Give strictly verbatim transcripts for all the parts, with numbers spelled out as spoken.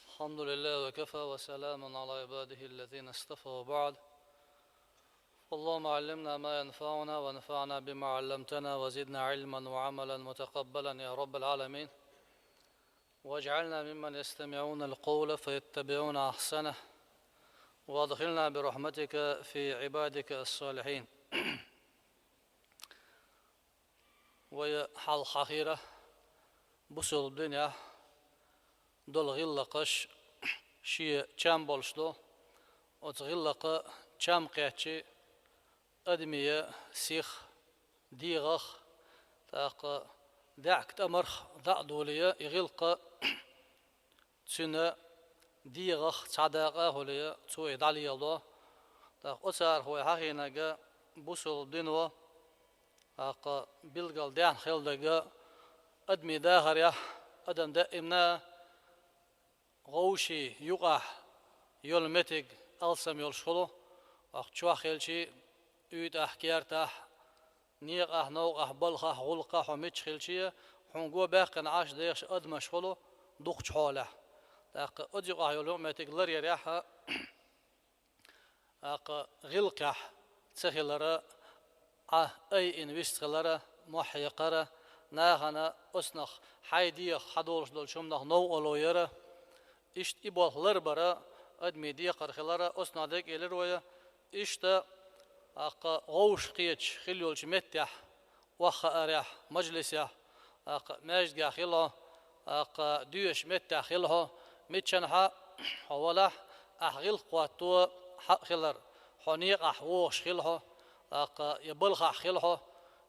الحمد لله وكفى وسلام على عباده الذين اصطفى وبعد. اللهم علمنا ما ينفعنا وانفعنا بما علمتنا وزدنا علما وعملا متقبلا يا رب العالمين. واجعلنا ممن يستمعون القول فيتبعون أحسنه. وادخلنا برحمتك في عبادك الصالحين. Вай хьалха хьахийра бусалба динехь долу гӀиллакхаш шен чам болуш ду. Оцу гӀиллакха чам кхетчи, адамийн сих, дегӀах, тӀаккха даьӀахк тӀамарх дӀа а долий, и гӀиллакх цуьнан дегӀах цхьа дакъа а хуьлий, цо и дӀалеладо. ТӀаккха оцарах вай хьахийнарг бусалба дино, тӀаккха билггал даьхна хила дерг адамийн дахарехь, адам даимна вовшийн юкъахь йолу меттиг алсам йолуш хуьлу, тӀаккха чохь хилчи, уьйтӀахь, кертахь, некъахь, новкъахь, балхахь, гӀуллакхахь хьо мичча хилчи, хьуна го баьккхина Ӏаш дехаш адамаш хуьлу дукхачу хьолехь. ТӀаккха оцу юкъахь йолу юкъаметтиг ларъярехь а, тӀаккха гӀиллакхехь ца хилара, Ӏа айина вист хилара, мохь хьекхара, нахана оцунах хьайн дегӀах хьадолуш долчу хӀуманах новкъарло яра. Иштта и болх ларбара адамийн декхар хилара, оцунах дерг а элира вай. Иштта, тӀаккха вовшахкхеташ хилла йолчу меттехь, охьахаарехь, мажлисехь, тӀаккха маьждигехь хила хьо, тӀаккха доьшучу меттехь хила хьо, миччанхьа хьо валахь, ахь гӀиллакх хӀотто хьакъ хилар, хьо некъахь вогӀуш хила хьо, тӀаккха я балхахь хила хьо,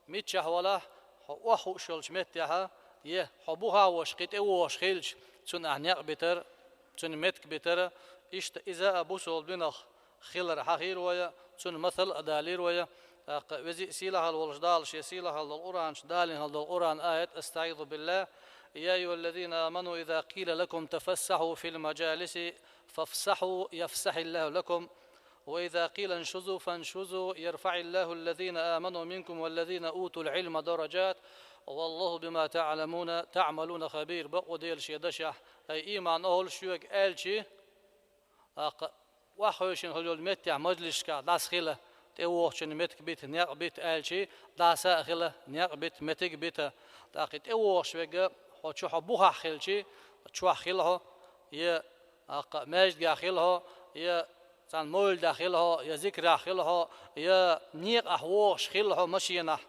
миччахь валахь, хьо охьахууш йолчу меттехьа, я хьо бухахь волуш кхин тӀевогӀуш хилча, цунна ахь некъ битар, цунна меттиг битар, иштта иза а бусалба динах хилар хьахийра вай, цунна масал а далийра вай. ТӀаккха веза а сийлахьалла волуш Дала шен сийлахьалла долу Къуръан чу далийна хилла долу Къуръан аят: أستعيذ بالله. يا أيها الذين آمنوا إذا قيل لكم تفسحوا في المجالس فافسحوا يفسح الله لكم وإذا قيل انشزوا فانشزوا يرفع الله الذين آمنوا منكم والذين أوتوا العلم درجات والله بما تعلمون تعملون خبير. Бакъо Дела шен дашехь: «Ай, ийман охӀла, шуьга аьлчи, тӀаккха охьахевшина хила йолу меттехь мажлисашкахь дӀасахила, тӀевогӀучунна меттиг бита, некъ бита», аьлчи, дӀаса а хила, некъ бита, меттиг а бита. ТӀаккха и тӀевогӀуш верг, хьо чу хьо бухахь хилчи, чохь хила хьо, я, тӀаккха, маьждигехь хила хьо, я цхьана мовлидехь хила хьо, я зикрахь хила хьо, я некъахь вогӀуш хила хьо машенахь.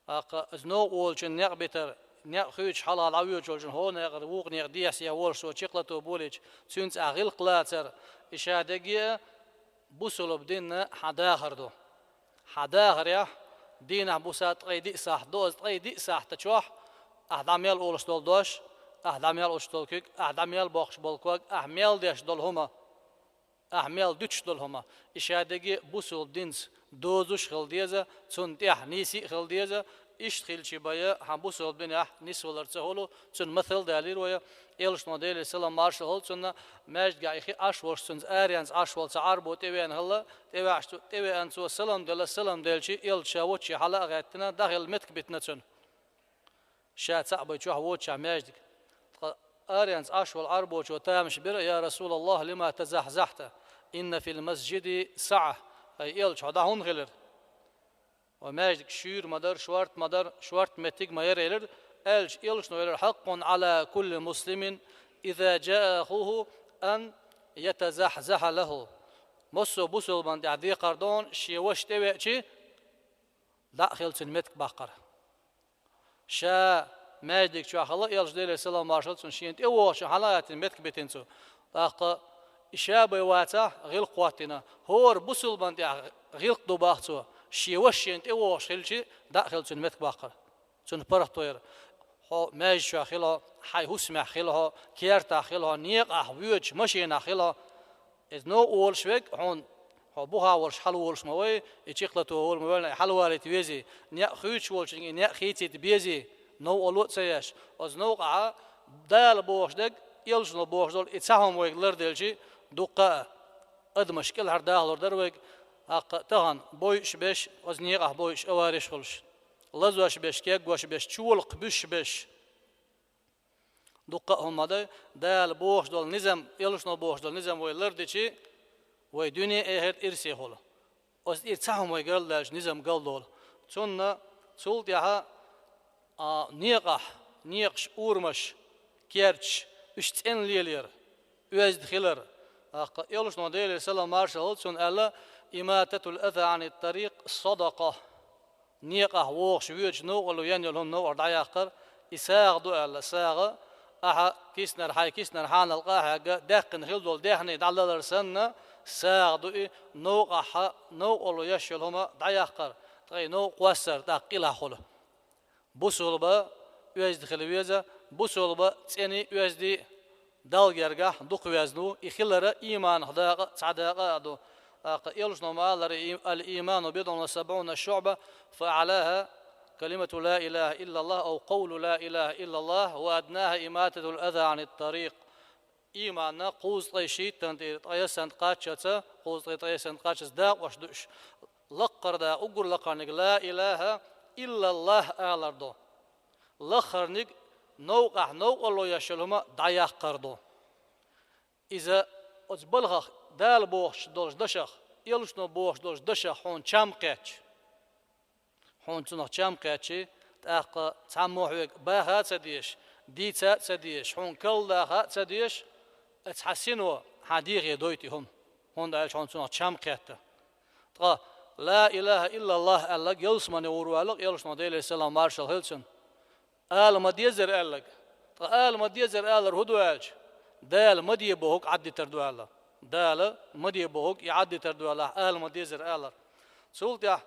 ТӀаккха иза новкъа волчун некъ битар, некъ хуьйцуш хьалха дӀавоьдуш волчун хӀокху некъара вукху некъа дехьа-сехьа волуш цо чекх лато болийча, цуьнца ахь гӀиллакх лацар, и ша дерг а бусалба динна хьан дахар ду. Хьан дахарехь, дийнахь, буса ткъе диъ сахьт ду, иза ткъе диъ сахьтан чохь ахь дӀа мел олуш долу дош, ахь дӀа мел олуш долу куьг, ахь дӀа мел боккхуш болу ког, ахь мел деш долу хӀума, ахь мел дуьтуш долу хӀума, и ша дерг а бусалба динца дозуш а хила деза, цунна тӀехь нийса а хила деза. Иштта хилчи бен хьан бусалба динехь нисвалар ца хуьлу, цунна масал а далийра вай. Элчано, Делера салам-маршалла хуьлда цунна, маьждигехь и хи Ӏаш волуш, цуьнца аренца Ӏаш волу цхьа Ӏарбо тӀевеана хилла, тӀевеача, тӀевеана цо салам делла, салам делчи, Элча ша волчу хьала а гӀеттина, дӀахила меттиг битина цунна. Ша цхьаъ бен чохь воцучохь маьждиг. Ткъа аренца Ӏаш волу Ӏарбочо тамаш бира: «Я Расулаллах, лима тазахьзахьта? Инна фил масжиди саӀа». Ай Элча, хьо дӀа хӀунда хилира? Ва маьждиг шуьйра ма дара, шорта ма дара, шорта меттиг ма яра, элира. Аьлча, Элчано элира: «Хьаккъун Ӏала кулли муслимин, иза джаа ахуху, ан ятазахьзахьа лаху». Массо а бусалбан тӀехь декхар ду хьуна, шен ваша тӀевеачи, дӀа а хила, цуьнан меттиг баккхар. Ша маьждиг чохь хилла, Элча, Делера салам-маршалла хуьлда цунна, шена тӀевогӀучун хьала а гӀеттина, меттиг битина цо. ТӀаккха и ша бен вацахь, гӀиллакх хӀоттийна, хӀора бусалбан тӀехь гӀиллакх ду боху цо, шен ваша шена тӀевогӀуш хилчи, дӀа а хила, цуьнан меттиг баккхар. Цунна паргӀато яра. Хьо маьждиг чохь хила хьо, хьайн хӀусамехь хила хьо, кертахь хила хьо, некъахь воьдуш, машенахь хила хьо. Иза новкъа волуш верг хьуна, хьо бухахь волуш хьалаволуш ма вай, и чекх лато волу ма вевлла, и хьалавалийта везий, некъ хуьйцуш волчуьнга и некъ хийцийта безий, новкъарло а ца еш. Оцу новкъахьа Дала бохуш дерг, Элчано бохуш долу и цхьа хӀума вайга ларделчи, дуккха а адамаш кӀелхьардахалур дара вайга, тӀаккха тахана бойуш берш, оцу некъахь бойуш, авареш хуьлуш, лазош берш, кегош берш, чолакх буьсуш берш. Дуккха а хӀума ма дай, Дала бохуш долу низам, элчано бохуш долу низам вай лардичи, вай дуьне а, эхарт а ирсе хуьлу. Оцу тӀера цхьа хӀума вай галдаьлча, низам галдолу. Цунна цул тӀаьхьа, а, некъахь, некъаш, урамаш, керташ, уьш цӀена лелор, оьзда хилар. ТӀаккха элчано, Делера салам маршалла хуьлда цунна, аьлла: «Имататул аза анит тарикъ садакъа». Некъахь вогӀуш, воьдуш, новкъарло ян йолу хӀума новкъара дӀаяккхар, и сагӀа ду аьлла, сагӀа, ахьа киснара, хьайн киснара хьанал къа а хьегна, даьккхина хилла долу даьхни дӀалалар санна, сагӀа ду и, новкъахь новкъарло еш йолу хӀума дӀаяккхар, ткъа и новкъа кхоссар, тӀаккха къилахь хуьлу. Бусулба оьзда хила веза, бусулба цӀений, оьздий Далла гергахь дукха везна ву, и хилара ийманах дакъа, цхьа дакъа а ду. ТӀаккха элчано ма аллара: «Ал-ийману бидъун ва сабъуна шуъба, фа аълаха калимату ла илаха иллаллах, ав къавлу ла илаха иллаллах, ва аднаха имататул аза анит тарикъ». Ийманна кхузткъе шийтта тӀера ткъайесна кхаччалца, кхузткъе ткъайесна кхаччалца дакъош ду уьш. Лакхара дакъа, уггар лакхарниг ла илаха иллаллах алар ду. Лаххарниг новкъахь новкъарло еш йолу хӀума дӀаяккхар ду. Иза оцу балхах, Дала бохуш долчу дашах, элчано бохуш долчу дашах хьуна чам кхетча, хьуна цунах чам кхетча, тӀаккха цхьаммо хьоьга баха а ца дезаш, дийца а ца дезаш, хьуна карладаха а ца дезаш, оцу хьан сино хьан дегӀе дойту и хӀума, хӀунда аьлча хьуна цунах чам кхетта. Ткъа «Ла илаха иллаллах» аьлларг ялсамане гӀур ваьлла элчано, Делера салам маршалла хуьлда цунна. Ала ма дезара аьлларг. Ткъа ала ма дезара алар хӀун ду аьлча, Дала ма де бохург Ӏаддитар ду аьлла. Дала ма де бохург и Ӏаддитар ду аьлла, ала ма дезара алар. Цул тӀаьхьа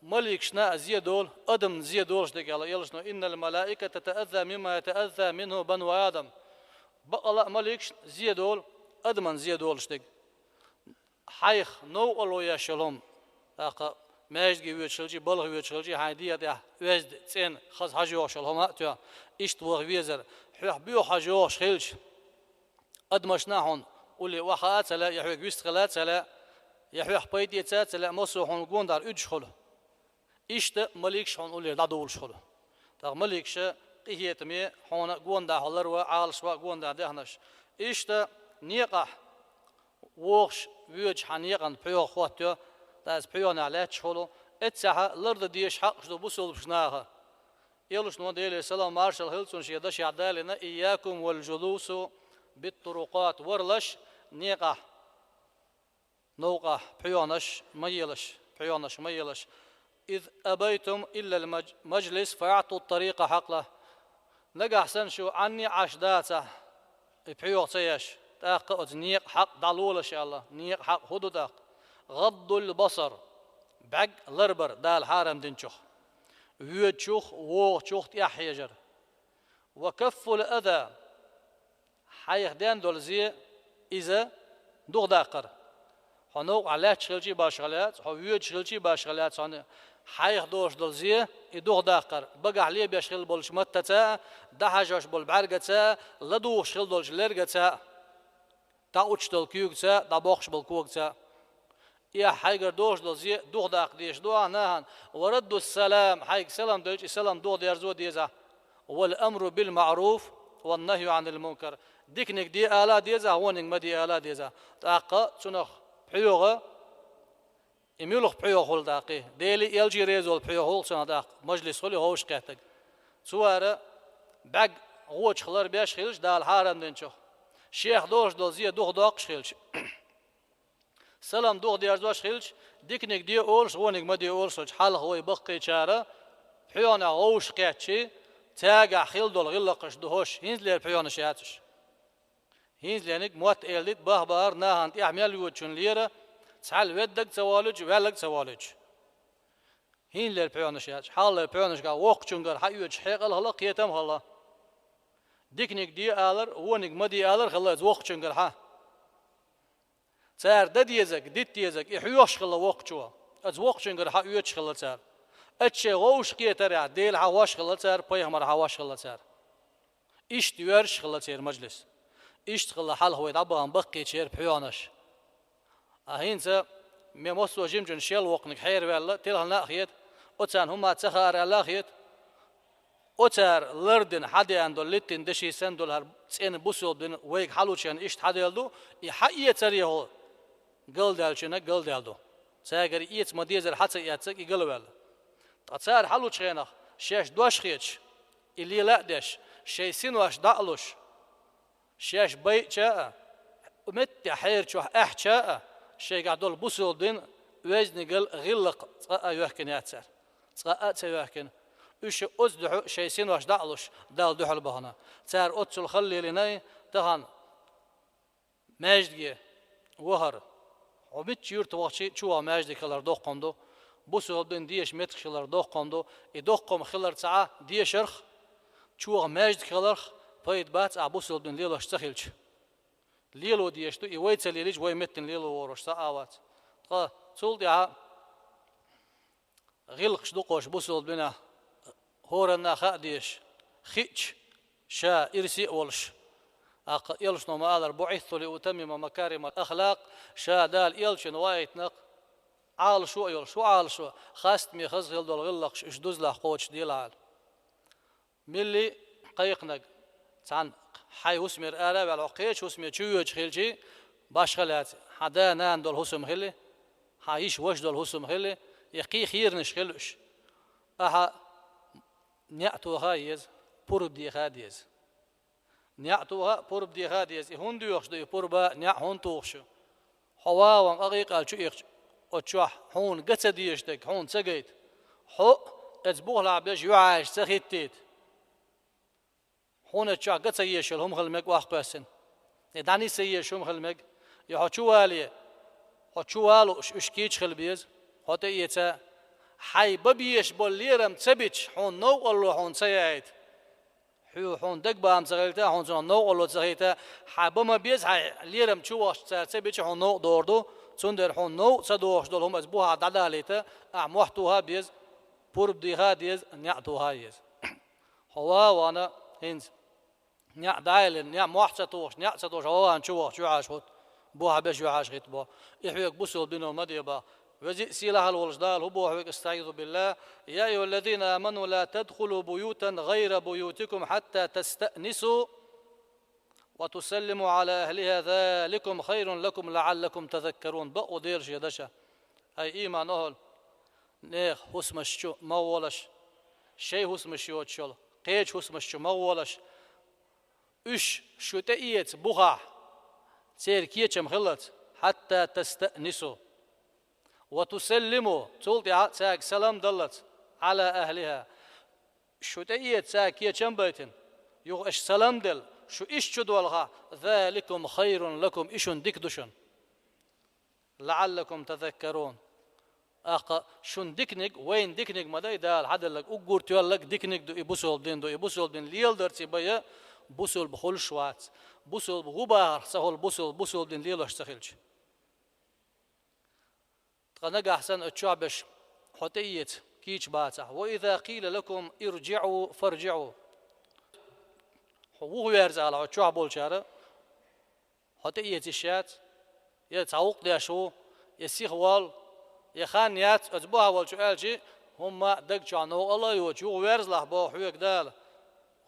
маликашна а зе долу, адамна зе долуш дерг аьлла элчано: «Иннал малаиката таазза мимма ятаазза минху бану Адам». Бакъала а маликашна зе долу, адамна зе долуш дерг. Хьайх новкъарло еш йолу хӀума, тӀаккха маьждиге воьдуш хилчий, балха воьдуш хилчий, хьайн дегӀа тӀехь оьзда, цӀена, хаза хьажа йогӀуш йолу хӀума а тоьхна, иштта ваха везар. Хьоьх боьха хьажа йогӀуш хилча, адамашна а хьуна улле охьахаа а ца лаьа, я хьоьга вист хила а ца лаьа, я хьоьх пайда эца а ца лаьа, массо а хьуна гондахьара уьдуш хуьлу. Иштта маликаш хьуна уллера дӀадовлуш хуьлу. ТӀаккха маликаша къинхетаме хьуна гондахьа ларва, Ӏалашва гондахьа даьхнаш. Иштта некъахь вогӀуш, воьдуш хьан некъан пхьоьха хӀоттайо, ткъа иза пхьоьханехь лаьтташ хуьлу, эццехь лардан дезаш хьакъаш ду бусулбачу наха. Элчано, Делера салам маршалла хуьлда цунна, шен дашехь далийна: «Ийякум вал джулусу бит турукъат», варлаш некъахь новкъахь пхьоьханаш ма елаш, пхьоьханаш ма елаш. «Из абайтум иллал маж-, маджлис, фаъту тарикъа хьакъа». Нагахь санна шу Ӏанне а Ӏаш дацахь, и пхьоьха ца еш, тӀаккха оцу некъа хьакъ дӀалолаш аьлла, некъа хьакъ хӀун ду тӀаккха? «ГӀаддул басар», бӀаьрг ларбар Дала хьарам динчух, воьдучух, вогӀучух тӀаьхьа хьежар. «Ва каффул аза», хьайх ден долу зе, иза духадаккхар. Хьо новкъахь лаьтташ хилчий башха лаьцна, хьо воьдуш хилчий башха лаьцна, хьайх долуш долу зе, и духадаккхар. Багахь лебеш хилла болчу маттаца а, дӀахьажош болу бӀаьргаца а, ладугӀуш хилла долчу лергаца а, дӀаучуш долу куьйгаца а, дӀабоккхуш болу когаца а. И ахь хьайгара долуш долу зе духадаккха дезаш ду ахь нахана. «Ва раддус салам», хьайга салам делча, и салам духадерзо деза. «Вал амру бил маъруф, ван нахью анил мункар». Диканиг де ала а деза, вониг ма де ала а деза. ТӀаккха цунах пхьоьха, и муьлха пхьоьха хуьлу тӀаккха? Делий элчий реза волу пхьоьха хуьлу цунах тӀаккха, мажлис хуьлу ховшахкхеттарг. Цара бӀаьрг гӀочух ларбеш хилча, Дала хьарам динчух, шех долуш долу зе духадоккхуш хилча, салам духадерзош хилча, диканиг де олуш, вониг ма де олуш хилча, хьалха вай баккхийчара пхьоьханах гӀовшахкхетча, цаьргахь хилла долу гӀиллакхаш ду хӀорш, хӀинцалера пхьоьханаш яц уьш. ХӀинцалениг мотт эладита бахбахар нахана тӀехь мел йоьдучунна лера, цхьаьл веддаг а ца волуьйтуш, ваьллаг а ца волуьйтуш. ХӀинцалера пхьоьханаш яц, хьалхалера пхьоьханашкахь воккхачунгара хьаоьцуш хьекъал а хилла, кхетам а хилла. Диканиг де алар, вониг ма де алар хилла иза воккхачунгара хьа. Цара дан дезарг, дита дезарг, и хьоьхуш хилла воккхачо. Иза воккхачунгара хьаоьцуш хилла цара. Иза шайн гӀовшахкхетарехь, Дела хьахош хилла цара, пайхамар хьахош хилла цара. Иштта йоьрзуш хилла церан мажлис. Иштта хилла хьалха вай дӀабахана баккхийчеран пхьоьханаш. А хӀинца мен массо а жимачунна шел воккханиг хьераваьлла, телхина а хета, оцарна хӀума ца хаара аьлла а хета. Оцара лардина хьадеана долу литтина деши санна долу хӀара цӀена бусалба дин вайга хьалучу хенахь иштта хьаделла ду, и хьаэцаре хьо галдаьллачунна галдаьлла ду. Цаьргара эца ма-деззара хьа ца эцнарг и галваьлла. Ткъа цара хьалучу хенахь шаьш дош хеташ, и лела а деш, шайн синош дӀа а луш, шаьш байъича а, меттехь хьерачохь аьхьча а, шайгахь долу бусалба дин, оьздангалла, гӀиллакх цкъа а йоьхкина яц цара. Цкъа а ца йоьхкина. Уьш оцу дуьхьа шайн синош дӀа а луш, Далла дуьхьал бахана. Цара оццул хала лелийна и тахана маьждиге вахар. Хьо мичча юьрта вахча а чувагӀа маьждиг хилар доккха хӀума ду. Бусалба дин деша меттигаш хилар доккха хӀума ду. И доккха хӀума хиларца а дешарх, чувагӀа маьждиг хиларх пайда бац ахь бусалба дин лелош ца хилча. Лело дезаш ду, и вай ца лелийча, вай меттана лело воруш цхьа а вац. Ткъа цул тӀаьхьа гӀиллакхаш ду кхуш бусалба динехь, хӀоранна а хаа дезаш, хиъча, ша ирсе а волуш. ТӀаккха элчано ма-аллара: «بعثت لأتمم مكارم الأخلاق», ша Дала элчанна ваийтинарг Ӏалашо а йолуш. ХӀун Ӏалашо? Хастаме хаза хила долу гӀиллакхаш уьш дузлахь кхочушделахь аьлла. Милли кхайкхинарг, цхьана хьайн хӀусамера ара а ваьлла, хьо кхечу хӀусаме чу воьдуш хилчий, башха лаьцна, хьан да-нана долу хӀусам хили, хьан йиша-ваша долу хӀусам хили, я кхин херанаш хили уьш. Ахьа неӀ тоха а еза, пурба деха а деза. НеӀ тоха а, пурба деха а деза. И хӀунда доьхуш ду, и пурба, неӀ хӀунда тухуш ю? Хьо вагӀан къа-къикъал чу ихча, оцу чохь хьуна ган ца дезаш дерг хьуна ца гайта. Хьо а, оцу бухахь беш юьхьӀаьжа ца хӀиттийта. Хьуна оцу чохь ган ца езаш йолу хӀума хила мега охьакхоьссина. Я дӀанисса езаш хӀума хила мега. Я хьо чу вале, хьо чу валуш, уьш кийча хила беза. Хьо тӀеэца, хьайн бан безаш болу лерам ца бича, хьуна новкъарло хьуна ца яийта. Хьоьга хьуна дагабахам ца хилийта, хьуна цунах новкъарло ца хилийта, хьан бан ма беза, хьайн лерам чу вахча цара ца бича, хьуна новкъа догӀур ду, цундела хьуна новкъа ца догӀуш долу хӀума оцу бухахь дӀадалийта, ахьа мохь тоха а беза, пурба деха а деза, неӀ тоха а еза. Хьо ван а вахана, хӀинца неӀ дӀа а йиллина, неӀ мохь ца тухуш, неӀ ца тухуш, хьо ван а вахана чу вахча юьхьӀаьжа хӀитта, бухахь беш юьхьӀаьжа хӀитта боху. И хьоьга бусалба дино ма де боху. Веза а, сийлахь а волуш Дала хӀун боху хьоьга: «أستعيذ بالله. يا أيها الذين آمنوا لا تدخلوا بيوتا غير بيوتكم حتى تستأنسوا وتسلموا على أهلها ذلكم خير لكم لعلكم تذكرون». Бакъ ву Дела шен дашах: «Ай, ийман охӀла, нехан хӀусамаш чу ма гӀолаш, шайн хӀусамаш йоцуш йолу кхечу хӀусамаш чу ма гӀолаш. Уьш шу тӀеэца бухахь, церан кечам хиллалц, حتى تستأنسوا وتسلموا, цул тӀаьхьа цаьрга салам даллалц, على أهلها. Шу тӀеэца цаьрга кечам а байтина, юха аша салам делла, шу иштта чу долахь, ذلكم خير لكم, и шуна дика ду шуна. لعلكم تذكرون. ТӀаккха шуна диканиг, вайна диканиг ма дай Дала хьаделларг, уггар тоьлларг диканиг ду, и бусалба дин ду, и бусалба дин леладарца бен бусалба хуьлуш вац. Бусалба ву бахарх ца хуьлу бусалба, бусалба дин лелош ца хилча». Ткъа нагахь санна оцу чохь беш хьо тӀеэца кийча бацахь: «وإذا قيل لكم ارجعوا فارجعوا». Хьо вуха верза ала оцу чохь болчара, хьо тӀеэца йиш яц, я цхьа гӀуллакх деш ву, я сиха воллу, я хан яц оцу бухахь волчо аьлча, хӀумма а даг чохь новкъарло а йоцуш, юха верзалахь боху хьоьга Дала: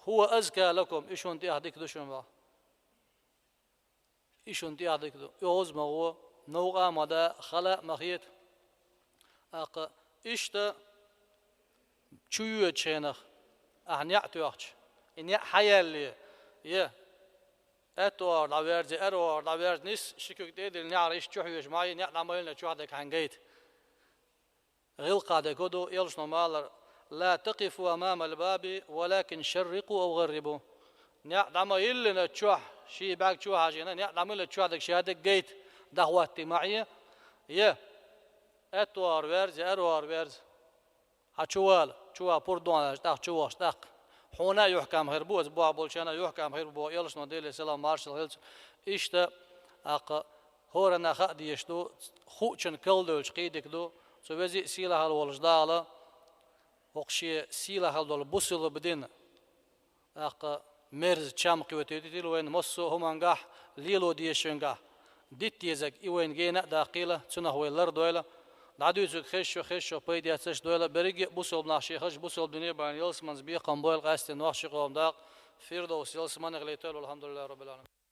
«هو أزكى لكم», и шуна тӀех дика ду шуна боху. И шуна тӀех дика ду. ОьгӀаз а ма гӀо, новкъа а ма да, хала а ма хета. ТӀаккха иштта чу йоьдучу хенахь ахьа неӀ тоьхча, и неӀ хьаяьлле, я аьтто агӀор дӀаверза, я аьрру агӀор дӀаверза, нисса ши куьг тӀе а диллина, неӀара иштта чу хьоьжуш ма Ӏе, неӀ дӀа ма йиллина чохь дерг хьайна гайта. ГӀиллакхах дерг хӀун ду, элчано ма-аллара: «لا تقفوا أمام الباب ولكن شرقوا أو غربوا». НеӀ дӀа ма йиллина чохь, ши бӀаьрг чу хьажийна, неӀ дӀа ма йиллина чохь дерг ша дерг гайта, дӀахӀоттий ма Ӏе. Я аьтто агӀор верза, я аьрру агӀор верза. Хьан чу вала, чу ван пурба дохьуш, тӀаккха чу вахча, тӀаккха хьуна а юьхькам хир бу, оцу бухахь болчарна а юьхькам хир бу боху элчано, Делера салам-маршалла хилла цунна. Иштта, тӀаккха хӀоранна хаа дезаш ду, хуучунна калдевлча кхин дика ду. Цу веза а, сийлахь а волчу Дала хӀокху шен сийлахь долу бусалба дин, тӀаккха мерза чам кхетийтина вайна массо а хӀумангахь, лело дезачуьнгахь. Дита дезарг и вайна гена а даккхийла, цунах вай лардойла. ДӀадуьйцург хезача, хезача пайда эцаш дойла, беррига а бусалба нах шоаш бусалба дине бахьан ялсаманца бекхам бойла, къаьстта нохчий къоман дакъа Фирдовс ялсаманегӀа летойла. Валхьамдулиллахьи Роббил Ӏаламин.